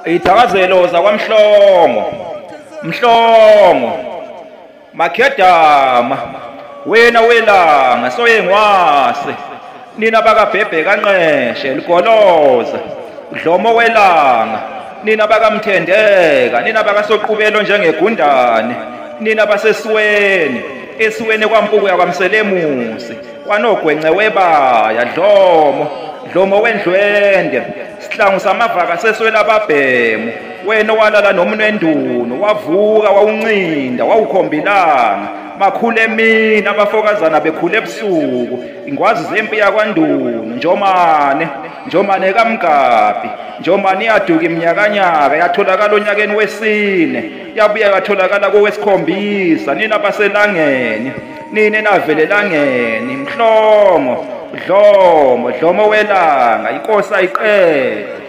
Ithakazelo zakwaMhlongo, Mhlongo, Makhedama, wena welanga soyengwase, nina bakaBhebhe kaNqeshe ligoloza, Dlomo welanga, nina bakaMthendeka, nina bakaSoqubelo njengegundane, nina basesiweni, esiweni kwaMpuku yakwaMselemusi, kwanogwence webaya, Dlomo, Dlomo wendlwende, sihlangu samavaka seswela ababhemu, wena owalala nomnwenduno, wavuka wawuncinda, wawukhombilanga, makhule emini abafokazana bekhule ebusuku, ingwazi zempi yakwaNdunu, Njomane, Njomane kaMgabhi, Njomane yaduka iminyakanyaka, yatholakala onyakeni wesine, yabuya yatholakala kowesikhombisa, nina baselangeni, nina navele elangeni, Mhlongo, Dlomo, Dlomo welanga, inkosi ayiqede.